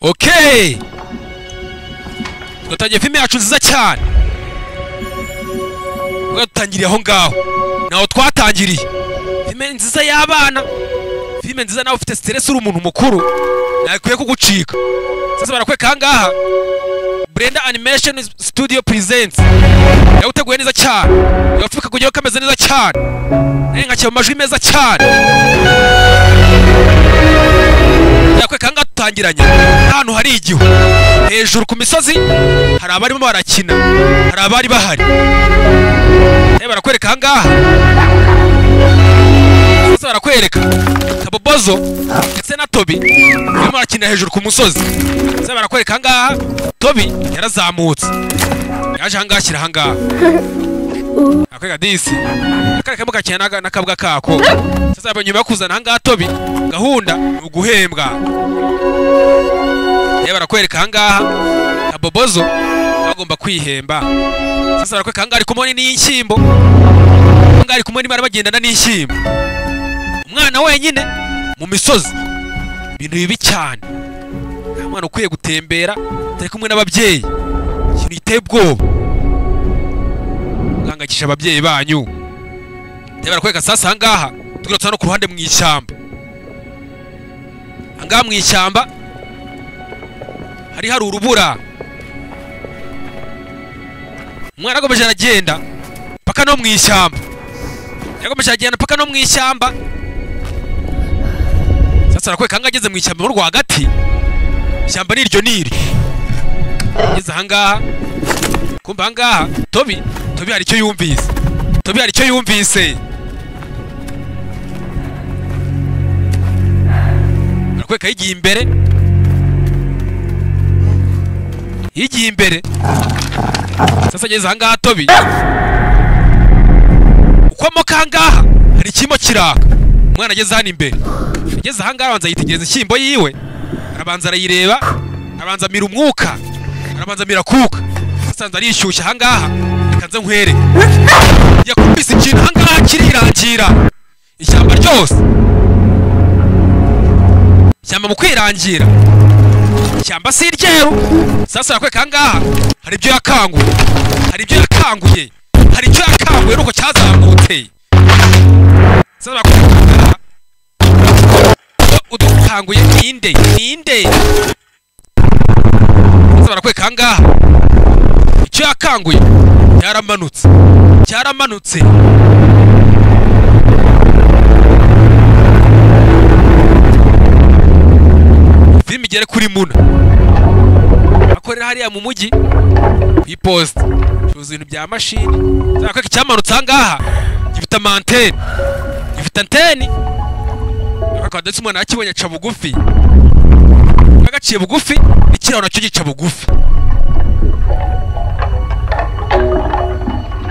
Okay, twatangiye filime yacu nziza cyane. Twatangiriye aho ngaho, naho twatangiriye filime nziza y'abana, filime nziza. Nawe ufite stress uri umuntu mukuru, nakwiye kugucika. Sasa barakwereka aha ngaha Brenda Animation Studio presents. Yawuteguye neza cyane, yafika kujyaho kameze neza cyane, naye nkakira amajwi meza cyane. Yakweka aha ngaha tutangiranye ahantu hari igihu hejuru ku misozi, hari abarimo barakina, hari abari bahari. Naye barakwereka aha ngaha. Sasa barakwereka Kabobozo ndetse na Tobi barimo barakina hejuru ku musozi. Sasa barakwereka aha ngaha Tobi yarazamutse, yaje aha ngaha ashyira aha ngaha. Akweka disi akareka mugakina n'akabwa kako. Sasa nyuma yo kuzana aha ngaha Tobi, gahunda ni uguhembwa. Naye barakwereka aha ngaha Kabobozo agomba kwihemba. Sasa barakwereka aha ngaha ari kumwe n'inshyimbo, aha ngaha ari kumwe n'ibara bagendana n'inshyimbo. Umwana wenyine mu misozi, ibintu bibi cyane. Nta mwana ukwiye gutembera atari kumwe n'ababyeyi, ikintu giteye ubwoba. Mwangakisha ababyeyi banyu. Naye barakwereka sasa aha ngaha tugarutse hano ku ruhande mu ishyamba. Aha ngaha mu ishyamba hari urubura. Umwana akomeje aragenda paka no mu ishyamba, yakomeje aragenda paka no mu ishyamba. Sasa arakwereka aha ngaha ageze mu ishyamba mo rwagati, ishyamba niryo niryo. Ageze aha ngaha, kumva aha ngaha Tobi hari icyo yumvise. Tobi hari icyo yumvise. Arakwereka yigiye imbere, yigiye imbere. Sasa ageze aha ngaha Tobi, uko amoka aha ngaha hari ikimo kiraka. Umwana ageze hano imbere, ageze aha ngaha abanza yitegereza inshyimbo yiwe, arabanza arayireba, arabanza amira umwuka, arabanza amira kuka. Sasa arishyushya aha ngaha, reka nze nkwereke. Yakubise ikintu aha ngaha kirirangira ishyamba ryose. Ishyamba mu kwirangira, ishyamba si iryeru. Sasa arakwereka aha ngaha hari ibyo yakanguye, hari ibyo yakanguye, hari icyo yakanguye nuko cyazamutse. Sasa barakwereka udukanguye ninde, ninde. Sasa barakwereka aha ngaha icyo yakanguye cyaramanutse, cyaramanutse. Filime igere kuri Muna akorera hariya mu mujyi ku iposita, curuza ibintu bya mashini. Barakwereka icyamanutse aha ngaha gifite amantene, gifite anteni. Barakwereka ndetse umwana yakibonye aca bugufi, agaciye bugufi, ikiraro nacyo gica bugufi.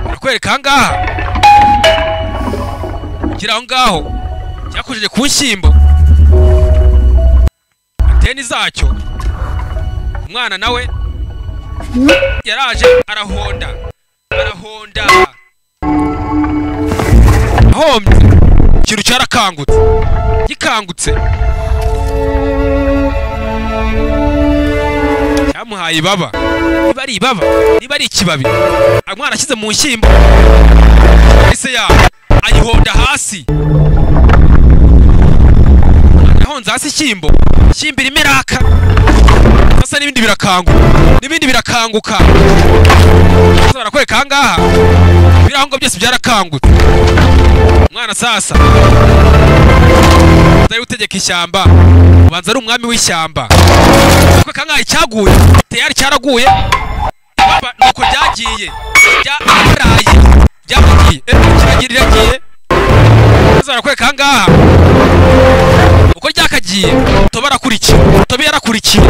Barakwereka aha ngaha kiri aho ngaho cyakojeje ku nshyimbo, anteni zacyo. Umwana nawe yaraje arahonda, arahonda, ahombye. Ikintu cyarakangutse, gikangutse cyamuhaye ibaba. Niba ari ibaba, niba ari ikibabi, umwana ashyize mu nshyimbo ese ya ayihonda hasi. Yahonze hasi ishyimbo, ishyimbo irimo iraka. Sasa n'ibindi birakanguka, n'ibindi birakanguka. Sasa barakwereka aha ngaha ibirango byose byarakangutse. Umwana sasa atari utegeka ishyamba, ubanza ari umwami w'ishyamba. Barakwereka aha ngaha icyaguye tayari cyaraguye, ibaba nuko ryagiye, ryaraye, ryagiye, kiragiye, riragiye. Sasa barakwereka aha ngaha uko ryakagiye, Tobi arakurikiye, Tobi yarakurikiye.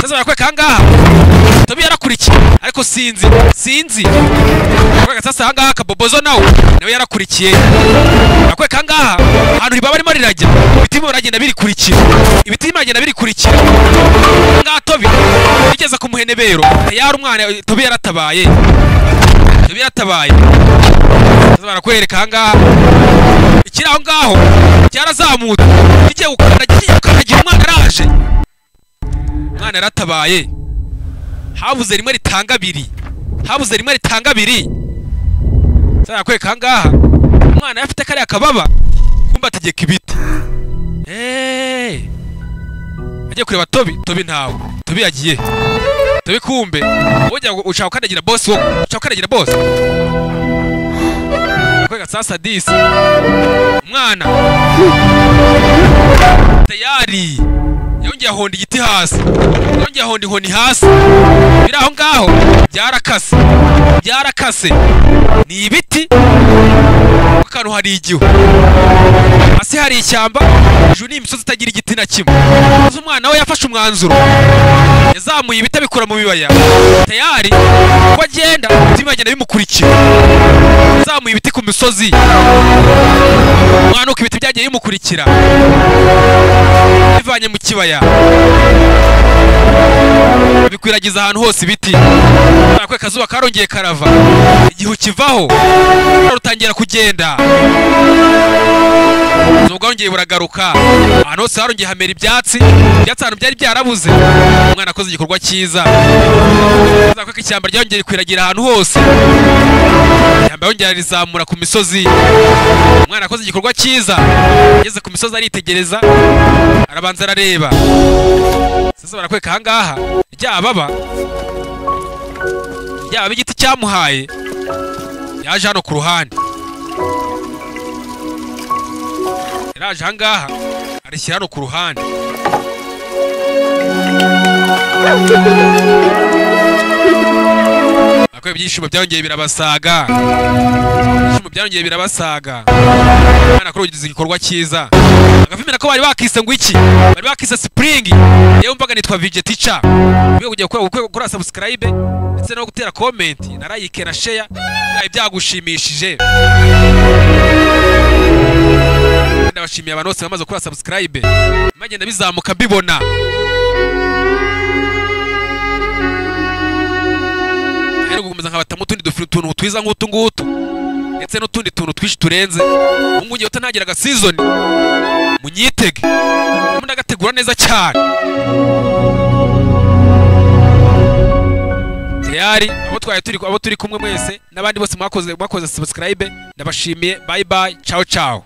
Sasa barakwereka aha ngaha Tobi yarakurikiye, ariko sinzi, sinzi. Barakwereka sasa aha ngaha Kabobozo nawe yarakurikiye. Barakwereka aha ngaha ahantu ribaba barimo rirajya, ibiti biragenda birikurikira, ibiti biragenda birikurikira. Aha ngaha Tobi bigeze ku muhenebero, tayari umwana Tobi yaratabaye, Tobi yaratabaye. Sasa barakwereka aha ngaha ikiri aho ngaho cyarazamutse, kigiye gukandagira, kigiye gukandagira, umwana araje. Umwana yaratabaye, habuze rimwe ritanga abiri, habuze rimwe ritanga abiri. Sasa kwereka ahangaha umwana yafite kariya kababa, kumba ategeka ibiti. Agiye kureba Tobi, Tobi ntawe, Tobi yagiye. Tobi kumbe ujya ushaka ukandagira boss, wo ushaka ukandagira boss. Kwega sasa disi umwana tayari yongeye ahonda igiti hasi, yongeye ahonda inkoni hasi, biri aho ngaho byarakase, byarakase ni ibiti. Akantu hari igihu, hasi hari ishyamba, hejuru ni imisozi itagira igiti na kimwe. Maze umwana we yafashe umwanzuro, yazamuye ibiti abikura mu bibaya, tayari uko agenda ibiti bagenda bimukurikira. Yazamuye ibiti ku misozi, umwana uko ibiti byagiye bimukurikira bivanye mu kibaya bikwiragiza ahantu hose ibiti. Akwe kazuba karongeye karava, igihu kivaho rutangira kugenda, ubwo bwarongeye buragaruka, ahantu hose harongeye hamera ibyatsi, ibyatsi ahantu byari byarabuze. Umwana akoze igikorwa cyiza, ko ishyamba ryongeye kwiragira ahantu hose, ishyamba yongera rizamura ku misozi. Umwana akoze igikorwa cyiza, ageze ku misozi aritegereza, arabanza arareba. Sasa barakwereka ahangaha ryababa ryaba igiti cyamuhaye, yaje hano ku ruhande, yaraje ahangaha arishyira hano ku ruhande. Akwe ibyishimo byongeye birabasaga, ibyishimo byongeye birabasaga. Umwana akora igikorwa cyiza, agafimira ko bari bakise ngo iki, bari bakise Spring. Yewe mbaga nitwa VJ Teacher, ugiye kujya gukora subscribe ndetse no gutera comment na like na share byagushimishije. Ndabashimiye abantu bose bamaze gukora subscribe, magenda bizamuka mbibona. Rero gukomeza nkabatamu utundi tuntu twiza nk'utu ngutu ndetse n'utundi tuntu twishi turenze. Ubu ngiye utanagiraga season munyitege, ndagategura neza cyane. Tayari abo twaye turi, abo turi kumwe mwese n'abandi bose mwakoze subscribe, ndabashimiye. Bye bye, ciao ciao.